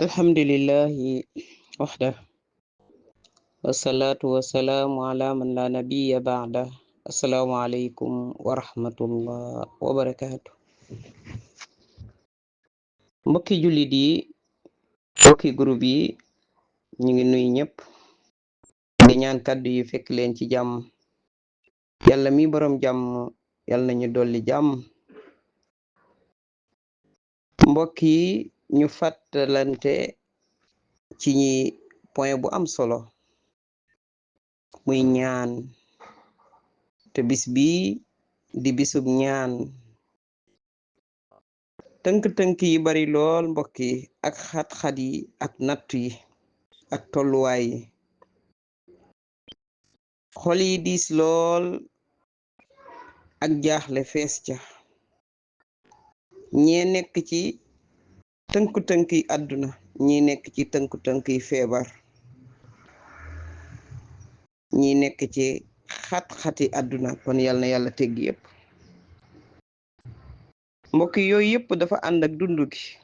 alhamdulillahi wahda wassalatu wassalamu ala man la nabiyya ba'da. Assalamu alaikum wa rahmatullah wa barakatuh. Mbokki jullit yi, mbokki groupe yi, ñu ngi nuy ñëpp di ñaan kàddu yi fekk leen ci jàmm. Yàlla mi borom jàmm yàlla nañu dolli jàmm. Mbokk yi, ñu fàttalante ci point bu am solo muy ñaan, te bis bi di bisub ñaan. Tënk-tënk yi bari lool mbokk yi, ak xat-xat yi ak nattu yi ak tolluwaay yi, xol yi diis lool ak jaaxle fees ca. ñee nekk ci tënk-tënk yi àdduna, ñi nekk ci tënk-tënk yi feebar, ñi nekk ci xat-xati àdduna. Kon yal na yàlla teggi yépp. mbokk yooyu yépp dafa ànd ak dundu gi,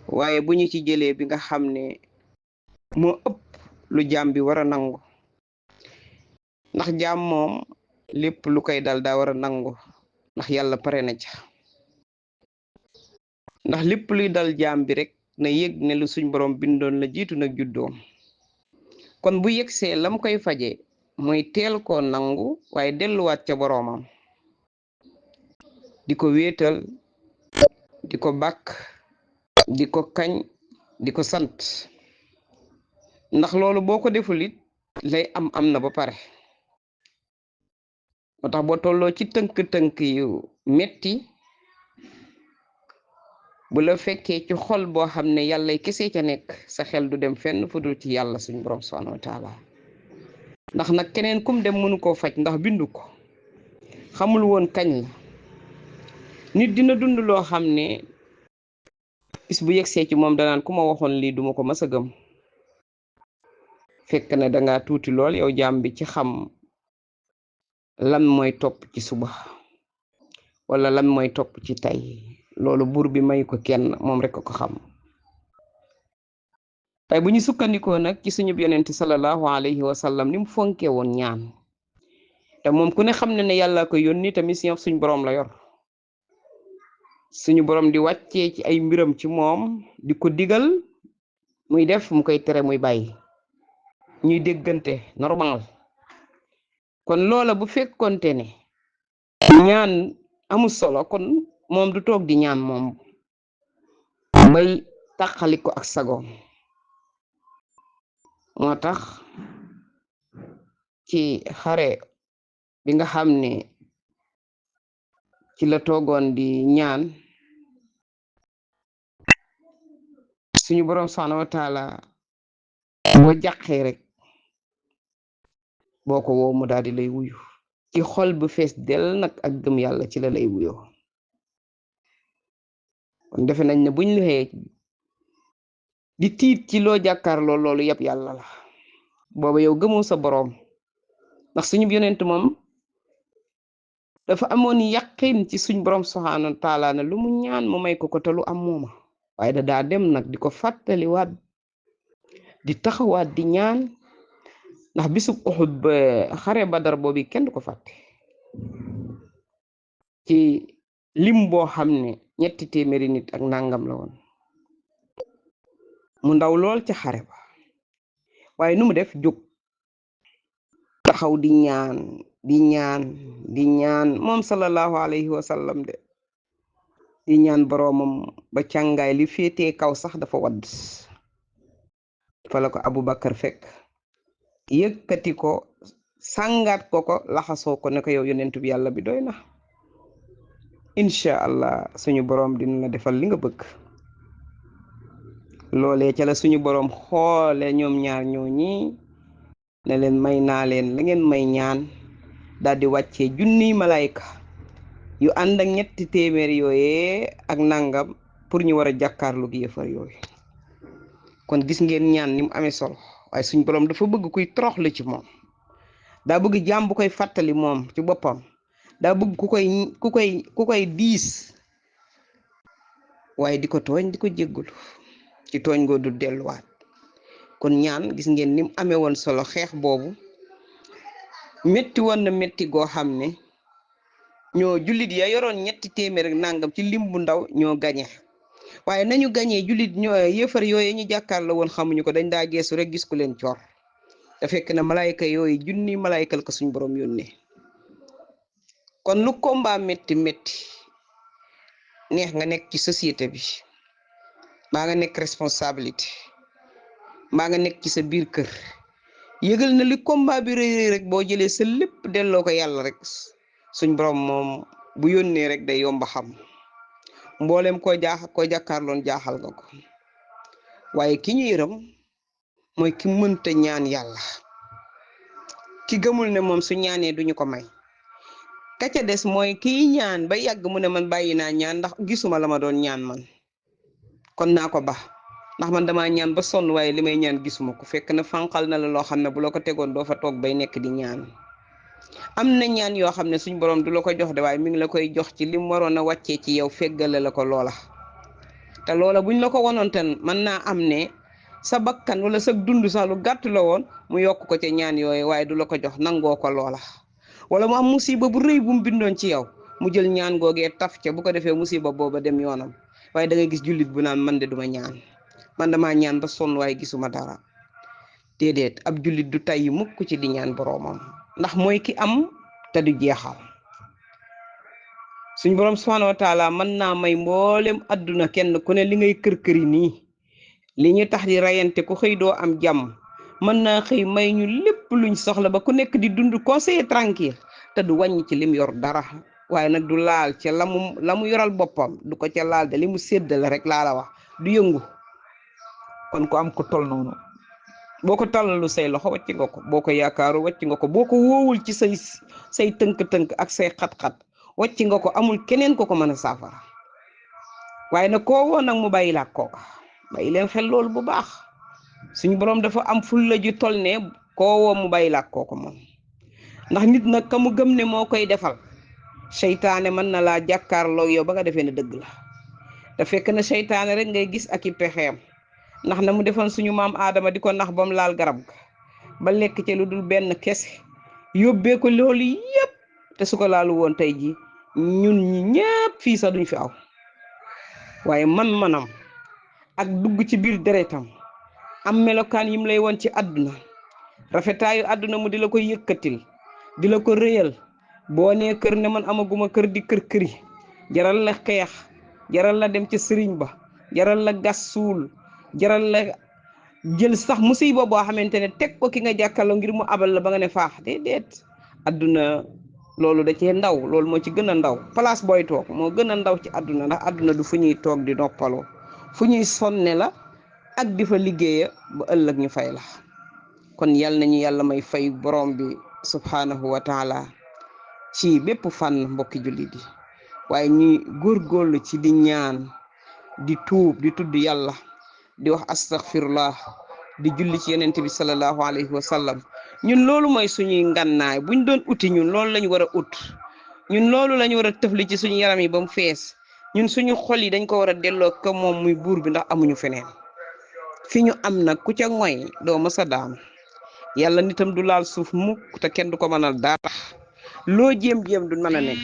waaye bu ñu ci jëlee bi nga xam ne moo ëpp lu jaam bi war a nangu, ndax jaam moom lépp lu koy dal daa war a nangu, ndax yàlla pare na ca. ndax lépp luy dal jaam bi rek na yëg ne lu suñ borom bindoon la jiitu nag juddoom. kon bu yegsee lam koy faje mooy teel koo nangu, waaye delluwaat ca boroomam, di ko wéetal, di ko bàkk, di ko kañ, di ko sant. ndax loolu boo ko deful it lay am na ba pare. moo tax boo tolloo ci tënk-tënk yu metti, bu la fekkee ci xol boo xam ne yàlla kese ca nekk, sa xel du dem fenn fu dul ci yàlla suñ borom subhanahu wa taala. ndax nag keneen kum dem mënu koo faj, ndax bindu ko, xamul woon kañ la. nit dina dund loo xam ne bis bu yegsee ci moom danaan ku ma waxoon lii duma ko mës a gëm. fekk na danga tuuti lool yow jaam bi ci xam lan mooy topp ci suba wala lan mooy topp ci tey. loolu buur bi may ko kenn, moom rek ko xam. tey bu ñu sukkandikoo nag ci suñu yonent sallallahu alayhi wa sallam ni mu fonke woon ñaan, te moom ku ne xam ne yàlla ko yónni te mission suñu borom la yor. suñu borom di wàccee ci ay mbiram ci moom, di ko digal muy def, mu koy tere muy bàyyi, ñuy déggante normal. kon loola bu fekkonte ne ñaan amul solo, kon moom du toog di ñaan moom bay tàqali ko ak sagoom. moo tax ci xare bi nga xam ne ci la toogoon di ñaan, suñu borom subhanahu wa taala boo jàqee rek boo ko woo mu daal di lay wuyu. ci xol bu fees del nag ak gëm yàlla ci la lay wuyoo. kon defe nañ ne buñ luxee di tiit ci loo jàkkaarloo, loolu yëpp yàlla la. booba yow gëmoo sa boroom. ndax suñu yonent moom dafa amoon yaqin ci suñ borom subhanahu wa taala ne lu mu ñaan mu may ko ko, te lu am mooma. waaye da daa dem nag di ko fàttaliwaat, di taxawaat di ñaan. ndax bisub Uhud ba xare Badar boobu kenn du ko fàtte. ci lim boo xam ne 300 nit ak nangam la woon, mu ndaw lool ca xare ba. waaye nu mu def, jóg taxaw di ñaan di ñaan di ñaan moom sallallahu alayhi wa sallam de, di ñaan boroomam ba càngaay li féetee kaw sax dafa wadd. fa la ko Abubakar fekk, yëkkati ko, sàngaat ko laxasoo ko ne ko yow yonentu bi yàlla bi doy na, incha allah suñu boroom dina la defal li nga bëgg. loolee ca la suñu boroom xoole ñoom ñaar ñoo ñi ne leen may naa leen la ngeen may ñaan. daal di wàccee junniy malayka yu ànd ak 300 yooyee ak nangam pour ñu war a jàkkaarlu gi yëfar yooyu. kon gis ngeen ñaan ni mu amee solo. waaye suñu boroom dafa bëgg kuy toroxlu ci moom, daa bëgg jaam bu koy fàttali moom ci boppam, daa bëgg ku koy diis, waaye di ko tooñ di ko jéggulu ci tooñ ngoo du delluwaat. kon ñaan gis ngeen ni mu amee woon solo, xeex boobu métti woon na métti goo xam ne ñoo jullit ya yoroon 300 rek nangam ci lim bu ndaw ñoo gañe. waaye nañu gañee jullit ñoo yëfar yooyu ñu jàkkaarloo woon xamuñu ko, dañ daa geesu rek gis ku leen coor te fekk na malaayka yooyu junni malaayka ko suñ borom yónnee. kon lu combat métti métti neex nga nekk ci société bi, mbaa nga nekk responsabilité, mbaa nga nekk ci sa biir kër, yëgal na li combat bi rëy rek boo jëlee sa lépp delloo ko yàlla rek suñ borom moom bu yónnee rek day yomba xam. mboolem koo jàkkaarloon jaaxal nga ko. waaye ki ñu yërëm mooy ki mënta ñaan yàlla, ki gëmul ne moom su ñaanee duñu ko may. ka ca des mooy kiy ñaan ba yàgg mu ne man bàyyi naa ñaan ndax gisuma la ma doon ñaan man, kon naa ko ba ndax man damaa ñaan ba sonn waaye li may ñaan gisuma ko. fekk na fànqal na la loo xam ne bu la ko tegoon doo fa toog bay nekk di ñaan. am na ñaan yoo xam ne suñ borom du la ko jox de waaye mi ngi la koy jox ci lim waroon a wàccee ci yow, feggale la ko loola. te loola buñ la ko wonoon ten mën naa am ne sa bakkan wala sa dund sax lu gàtt la woon mu yokk ko ca ñaan yooyu, waaye du la ko jox, nangoo ko loola. wala mu am musiba bu rëy bu mu bindoon ci yow mu jël ñaan googee taf ca, bu ko defee musiba booba dem yoonam. waaye da ngay gis jullit bu naan man de duma ñaan, man damaa ñaan ba sonn waaye gisuma dara. déedéet, ab jullit du tàyyi mukk ci di ñaan boroomam, ndax mooy ki am te du jeexal. suñ borom subhanahu wa taala mën naa may mboolem adduna kenn ku ne li ngay kër-këri nii, li ñu tax di rayante ku xëy doo am jàmm, mën naa xëy may ñu lépp luñ soxla ba ku nekk di dund conseiller tranquille te du wàññi ci lim yor dara. waaye nag du laal ca la mu yoral boppam, du ko ca laal de li mu séddale rek laa la wax du yëngu. kon ko am ko tol noonu boo ko tàllalu say loxo wàcc nga ko, boo ko yaakaaru wàcc nga ko, boo ko wóowul ci say tënk-tënk ak say xat-xat wàcc nga ko. amul keneen ko ko mën a saafara. waaye nag koo woon nag mu bàyyi la kooka. bàyyi leen xel loolu bu baax. suñu borom dafa am fulla ju tol ne koo woo mu bàyyi la kooka moom. ndax nit nag ka mu gëm ne moo koy defal, seytaane mën na laa jàkkaarloo yow ba nga defee ne dëgg la. te fekk na seytaane rek ngay gis ak i pexeem. ndax na mu defoon suñu maam Aadama di ko nax ba mu laal garab ba lekk ci lu dul benn kese, yóbbee ko loolu yépp. te su ko laalu woon tey ji ñun ñi ñépp fii sax duñ fi aw. waaye man-manam ak dugg ci biir deretam, am melokaan yim lay woon ci àdduna, rafetaayu àdduna mu di la ko yëkkatil, di la ko rëyal. boo nee kër ne man amaguma kër di kër-këri, jaral la xeex, jaral la dem ci sëriñ ba, jaral la gas suul, jaral la jël sax musiba boo xamante ne teg ko ki nga jàkkaarloo ngir mu abal la ba nga ne faax. déedéet, àdduna loolu da cee ndaw. loolu moo ci gën a ndaw. place booy toog moo gën a ndaw ci àdduna, ndax àdduna du fu ñuy toog di noppaloo, fu ñuy sonne la ak di fa liggéeya ba ëllëg ñu fay la. kon yal nañu yàlla may fay borom bi subhanahu wa taala ci bépp fànn, mbokki jullit yi. waaye ñuy góorgóorlu ci di ñaan, di tuub, di tudd yàlla, di wax astaghfirullah, di julli ci yonent bi sallallahu alayhi wa sallam. ñun loolu mooy suñuy ngannaay. buñ doon uti ñun loolu lañu war a ut. ñun loolu lañu war a tëfli ci suñu yaram yi ba mu fees. ñun suñu xol yi dañ ko war a delloo ko moom muy buur bi, ndax amuñu feneen. fi ñu am nag ku ca ngoy doo mës a daan. yàlla nitam du laal suuf mukk te kenn du ko mënal dara. loo jéem-jéem du mën a nekk.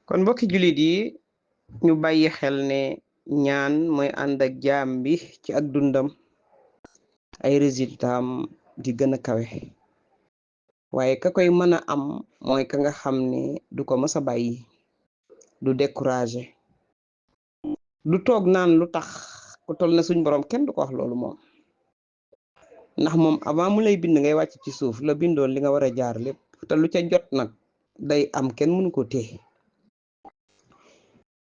kon mbokki jullit yi ñu bàyyi xel ne ñaan mooy ànd ak jaam bi ci ak dundam, ay résultat am di gën a kawe. waaye ka koy mën a am mooy ka nga xam ne du ko mës a bàyyi, du découragé, du toog naan lu tax ku tol na suñ borom kenn du ko wax loolu moom. ndax moom avant mu lay bind ngay wàcc ci suuf la bindoon li nga war a jaar lépp, te lu ca jot nag day am, kenn mënu ko téye.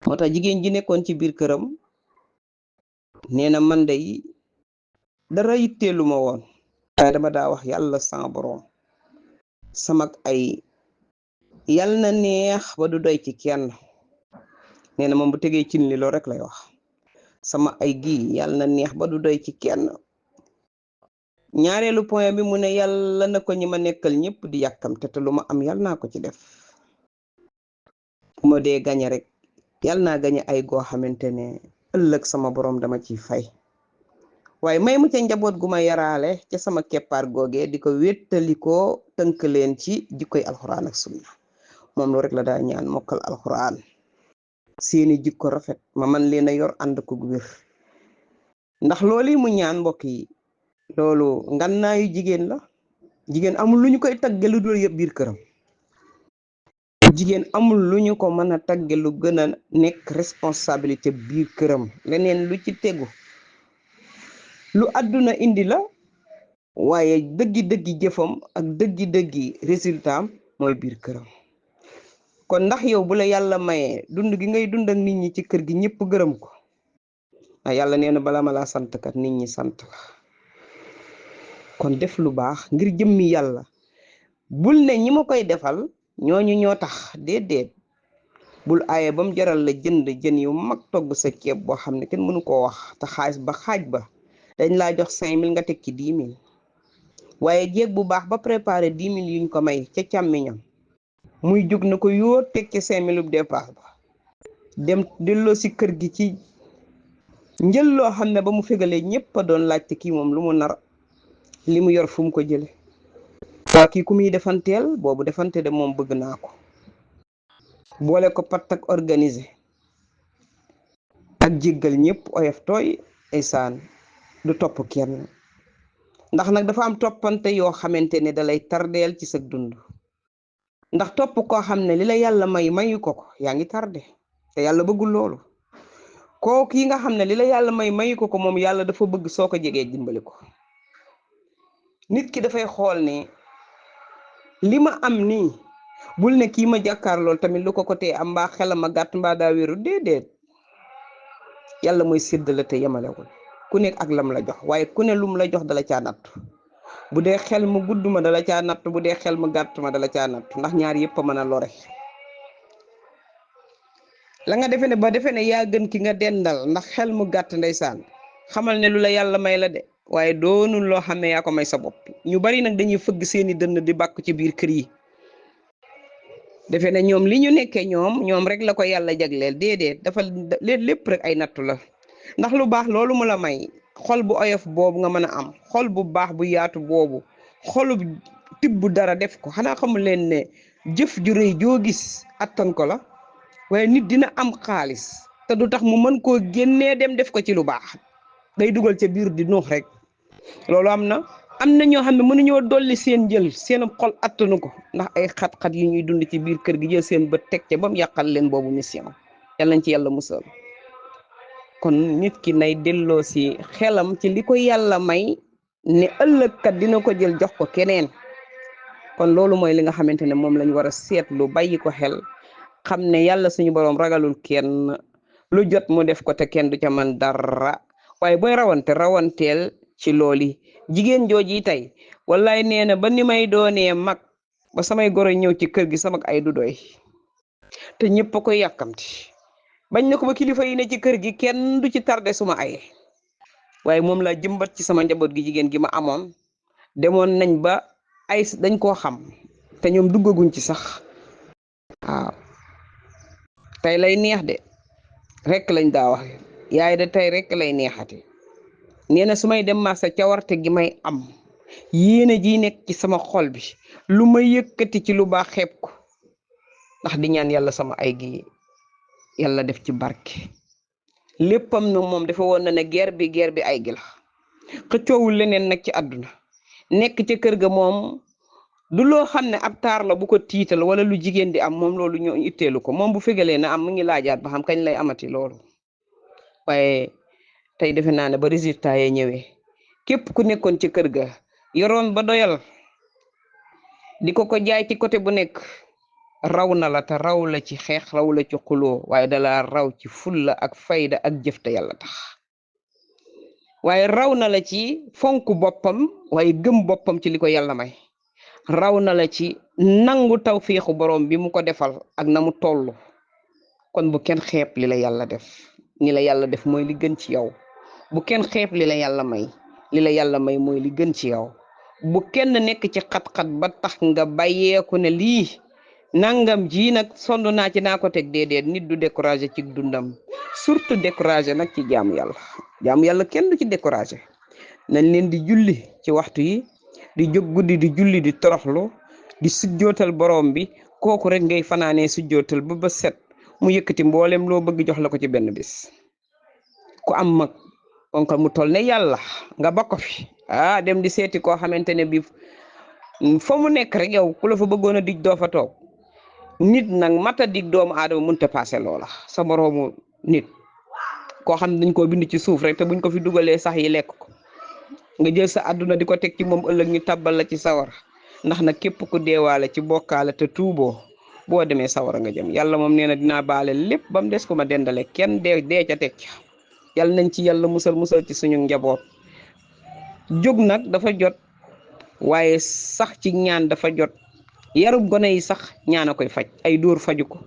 moo tax jigéen ji nekkoon ci biir këram nee na man day dara yitteelu ma woon, waaye dama daa wax yàlla sama borom, sama ay yal na neex ba du doy ci kenn. nee na moom bu tegee cin li loolu rek lay wax, sama ay gi yal na neex ba du doy ci kenn. ñaareelu point bi mu ne yàlla na ko ñi ma nekkal ñëpp di yàkkamte te lu ma am yàlla naa ko ci def. bu ma dee gañe rek yàlla naa gañe ay goo xamante ne ëllëg sama borom dama ciy fay waaye may mu ca njaboot gu ma yaraale ca sama keppaar googee di ko wéttalikoo tënk leen ci jikkoy alxuraan ak sunna moom lu rek la daa ñaan mokkal alxuraan seeni jikko rafet ma man leen a yor ànd ko wér ndax loolu mu ñaan mbokk yi loolu ngannaayu jigéen la jigéen amul lu ñu koy tagge lu dul yëpp biir këram jigéen amul lu ñu ko mën a tagge lu gën a nekk responsabilité biir këram leneen lu ci tegu lu àdduna indi la waaye dëggi-dëggi jëfam ak dëggi-dëggi résultat am mooy biir këram kon ndax yow bu la yàlla mayee dund gi ngay dund ak nit ñi ci kër gi ñëpp gërëm ko yàlla nee na bala ma laa sant kat nit ñi sant la kon def lu baax ngir jëmmi yàlla bul ne ñi ma koy defal ñooñu ñoo tax déedéet bul aaye ba mu jaral la jënd jën yu mag togg sa ceeb boo xam ne kenn mënu koo wax te xaalis ba xaaj ba dañ laa jox 5000 nga teg ci 10 000 waaye jéeg bu baax ba préparé 10 000 yuñ ko may ca càmmiñam muy jóg na ko yóor teg ci 5000 dépasse ba dem delloo si kër gi ci njël loo xam ne ba mu fegalee ñëpp a doon laajte kii moom lu mu nar li mu yor fu mu ko jële waa kii ku muy defanteel boobu defante de moom bëgg naa ko boole ko pat ak organisé ak jéggal ñëpp oyof tooy esaan du topp kenn ndax nag dafa am toppante yoo xamante ne dalay tardeel ci sa dund ndax topp koo xam ne li la yàlla mayu ko yaa ngi tardé te yàlla bëggul loolu kooku yi nga xam ne li la yàlla mayu ko moom yàlla dafa bëgg soo ko jegee dimbali ko nit ki dafay xool ne li ma am nii bul ne kii ma jàkkaar lool tamit lu ko tee am mbaa xelam ma gàtt mbaa daa wéru déedéet yàlla mooy séddale te yemalewul ku nekk ak lam la jox waaye ku ne lum la jox dala caa nattu bu dee xel mu gudd ma dala caa nattu bu dee xel mu gàtt ma dala caa nattu ndax ñaar yëpp a mën a lore la nga defe ne ba defe ne yaa gën ki nga dendal ndax xel mu gàtt ndeysaan xamal ne lu la yàlla may la de waaye doonul loo xam ne yaa ko may sa bopp ñu bari nag dañuy fëgg seeni dënn di bàkk ci biir kër yi defe ne ñoom li ñu nekkee ñoom rek la ko yàlla jagleel déedéet dafa lépp rek ay nattu la ndax lu baax loolu mu la may xol bu oyof boobu nga mën a am xol bu baax bu yaatu boobu xolu tibb dara def ko xanaa xamul leen ne jëf ju rëy joo gis attan ko la waaye nit dina am xaalis te du tax mu mën koo génnee dem def ko ci lu baax day dugal ca biir di nuux rek loolu am na ñoo xam ne mënuñoo dolli seen jël seen xol attanu ko ndax ay xat-xat yi ñuy dund ci biir kër gi jël seen bët teg ca ba mu yàqal leen boobu mission yàlla nañ ci yàlla musal kon nit ki nay delloo si xelam ci li ko yàlla may ne ëllëgkat dina ko jël jox ko keneen kon loolu mooy li nga xamante ne moom lañ war a seetlu bàyyi ko xel xam ne yàlla suñu boroom ragalul kenn lu jot mu def ko te kenn du ca man dara waaye booy rawanteel ci looli jigéen jooji tey wallaay nee na ba ni may doonee mag ba samay goro ñëw ci kër gi sama ay du doy te ñëpp a koy yàkkamti bañ na ko ba kilifa yi ne ci kër gi kenn du ci tardé suma ay waaye moom laa jëmbat ci sama njaboot gi jigéen gi ma amoon demoon nañ ba ay dañ koo xam te ñoom duggaguñ ci sax waaw tey lay neex de rek lañ daa wax yaay de tey rek lay neexati nee na su may dem marché cawarte gi may am yéene ji nekk ci sama xol bi lu ma yëkkati ci lu baax xeeb ko ndax di ñaan yàlla sama ay gi yàlla def ci barke léppam na moom dafa woon na ne guerre bi ay gi la xëccoowul leneen nag ci àdduna nekk ca kër ga moom du loo xam ne ab taar la bu ko tiital wala lu jigéen di am moom loolu ñoo itteelu ko moom bu fegalee na am mu ngi laajaat ba xam kañ lay amati loolu waaye tey defe naa ne ba résultat yi ñëwee képp ku nekkoon ci kër ga yoroon ba doyal di ko jaay ci côté bu nekk raw na la te raw la ci xeex raw la ci xuloo waaye dala raw ci fulla ak fayda ak jëf te yàlla tax waaye raw na la ci fonk boppam waaye gëm boppam ci li ko yàlla may raw na la ci nangu tawfiixu borom bi mu ko defal ak na mu toll kon bu kenn xeeb li la yàlla def ni la yàlla def mooy li gën ci yow bu kenn xeeb li la yàlla may mooy li gën ci yow bu kenn nekk ci xat-xat ba tax nga bàyyeeku ne lii nangam ji nag sonn naa ci naa ko teg déedéet nit du découragé ci dundam surtout découragé nag ci jaamu yàlla kenn du ci découragé nañ leen di julli ci waxtu yi di jóg guddi di julli di toroxlu di sujjootal borom bi kooku rek ngay fanaanee sujjootal ba set mu yëkkati mboolem loo bëgg jox la ko ci benn bis ku am mag onkal mu toll ne yàlla nga ba ko fi dem di seeti koo xamante ne bi fa mu nekk rek yow ku la fa bëggoon a dij doo fa toog nit nag mata dig doomu aadama mënta passé loola sa moroomu nit koo xam ne dañ koo bind ci suuf rek te buñ ko fi dugalee sax yi lekk ko nga jël sa àdduna di ko teg ci moom ëllëg ñu tabbal la ci sawara ndax nag képp ku deewaale ci bokkaale te tuuboo boo demee sawara nga jëm yàlla moom nee na dinaa baale lépp ba mu des ko ma dendale kenn dee ca teg ca yàlla nañ ci yàlla musal ci suñu njaboot jóg nag dafa jot waaye sax ci ñaan dafa jot yarub gone yi sax ñaan a koy faj ay dóor faju ko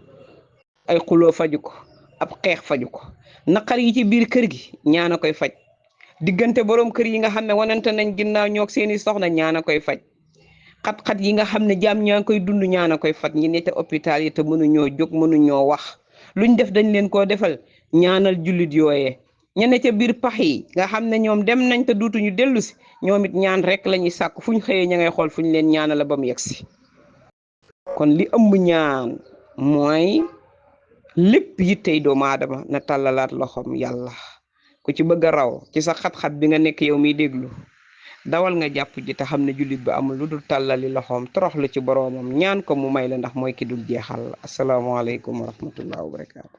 ay xuloo faju ko ab xeex faju ko naqar yi ci biir kër gi ñaan a koy faj diggante borom kër yi nga xam ne wanante nañ ginnaaw ñoog seeni soxna ñaan a koy faj xat-xat yi nga xam ne jaam ñaa ngi koy dund ñaan a koy faj ñi ne te hôpital yi te mënuñoo jóg mënuñoo wax luñ def dañ leen koo defal ñaanal jullit yooyee ñene ca biir pax yi nga xam ne ñoom dem nañ te duutuñu dellu si ñoom it ñaan rek la ñuy sàkk fuñ xëyee ña ngay xool fuñ leen ñaanal la ba mu yegsi kon li ëmb ñaan mooy lépp yittey doomu aadama na tàllalaat loxoom yàlla ku ci bëgg a raw ci sa xat-xat bi nga nekk yow miy déglu dawal nga jàpp ji te xam ne jullit bi amul lu dul tàllali loxoom toroxlu ci boroomam ñaan ko mu may la ndax mooy ki dul jeexal asalaamaaleykum wa rahmatullah wa barakaatu